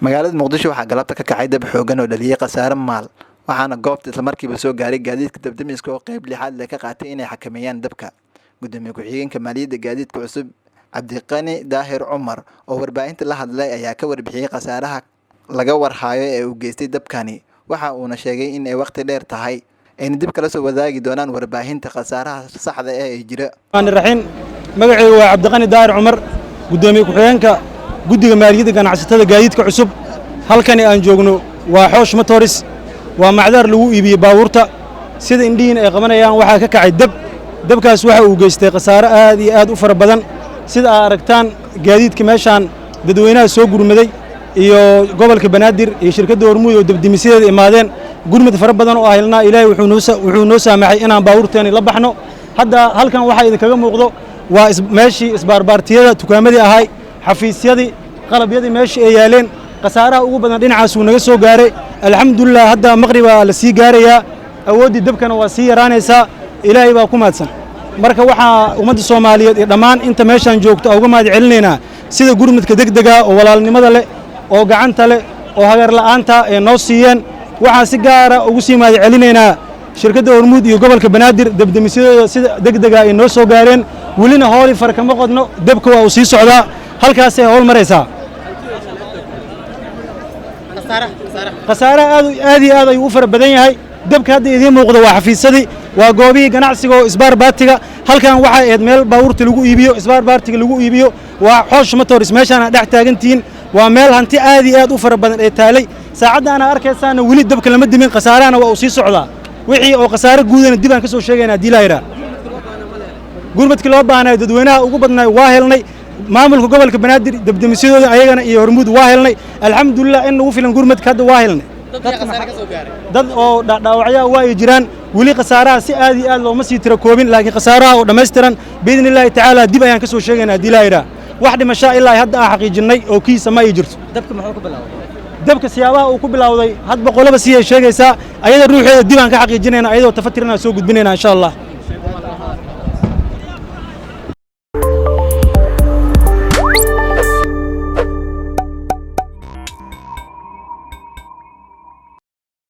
Magaalada Muqdisho waxaa galabta ka kacay dab xooggan oo dhaliyay khasaare maal, waxaana goobta islamarkiiba soo gaaray gaadiidka dabdamiska oo qayb lixaad leh ka qaatay inay xakameeyaan dabka. Gudoomiye ku-xigeenka maaliyadda gaadiidka cusub Cabdiqani Daahir Cumar oo warbaahinta la hadlay ayaa ka warbixiyay khasaaraha laga warhayo ee uu geystay dabkani, waxa uuna sheegay in ay waqti dheer tahay ayna dib kala soo wadaagi doonaan warbaahinta khasaaraha saxda ah ee jira. Raxiim, magacaygu waa Cabdiqani Daahir Cumar, gudoomiye ku-xigeenka guddiga maaliyadda ganacsatada gaadiidka cusub. Halkani aan joogno waa Xoosh Motors, waa macdaar lagu iibiyey baabuurta. Sida indhihiin ay qabanayaan, waxaa ka kacay dab. Dabkaas waxa uu geystay khasaare aad iyo aad u fara badan. Sida aad aragtaan, gaadiidka meeshaan dadweynaha soo gurmaday iyo gobolka Banaadir iyo shirkadda Hormuud oo dabdemisyadeeda imaadeen, gurmad fara badan oo ahelnaa, Ilaahay wuxuu noo saamaxay inaan baabuurteeni la baxno. Hadda halkan waxaa idinkaga muuqdo waa meeshii isbaarbaartiyada, tukaamadii ahay, xafiisyadii, qalabyadii meeshii ay yaaleen. Khasaaraha ugu badan dhinacaas wuu naga soo gaaray. Alxamdulilah, hadda maqribaa la sii gaarayaa, awooddii dabkana waa sii yaraanaysaa. Ilaahay baa ku mahadsan. Marka waxaa ummadda Soomaaliyeed iyo dhammaan inta meeshaan joogto uga mahad celinaynaa sida gurmudka degdega oo walaalnimada leh oo gacanta leh oo hagar la'aanta ee noo siiyeen. Waxaan si gaara ugu sii mahad celinaynaa shirkadda Hormuud iyo gobolka Banaadir debdemisyadooda sida degdega ay noo soo gaareen. Welina hooli far kama qodno, debka waa uu sii socdaa, halkaasay howl maraysaa. Khasaaraha aad aad iyo aad ayuu u fara badan yahay. Debka hadda idiin muuqdo waa xafiisyadii, waa goobihii ganacsiga oo isbaar baatiga. Halkan waxay ahayd meel baabuurta lagu iibiyo, isbaar baatiga lagu iibiyo. Waa Xoosh Motors meeshaan aad dhex taagantihiin. Waa meel hanti aad iyo aad u fara badan ee taalay. Saacadda ana arkaysaana weli dabka lama dimin, khasaarahana waa uu sii socdaa. Wixii oo khasaare guudana dib aan ka soo sheegayna haddii laa yidhaah. Gurmadkii loo baahnayo dadweynaha ugu badnaay waa helnay. Maamulka gobolka Banaadir debdemisyadooda ayagana iyo Hormuud waa helnay. Alxamdulilah, in nagu filan gurmadka hadda waa helnay. Dad oo dhaawacyaa waa ay jiraan. Weli khasaaraha si aad iyo aad looma sii tira koobin, laakiin khasaaraha oo dhammaystiran biidni Illaahi tacaala dib ayaan ka soo sheegaynaa haddii laa yidhaah. Wax dhimashaa ilaa hadda aan xaqiijinnay oo kiisa ma ay jirto. Dabka muxuu ku bilowday? Dabka siyaabaha uu ku bilowday hadba qolaba sii ay sheegaysaa. Ayada ruuxeeda dib aan ka xaqiijinayna, ayadoo tafatirana soo gudbinayna insha Allah.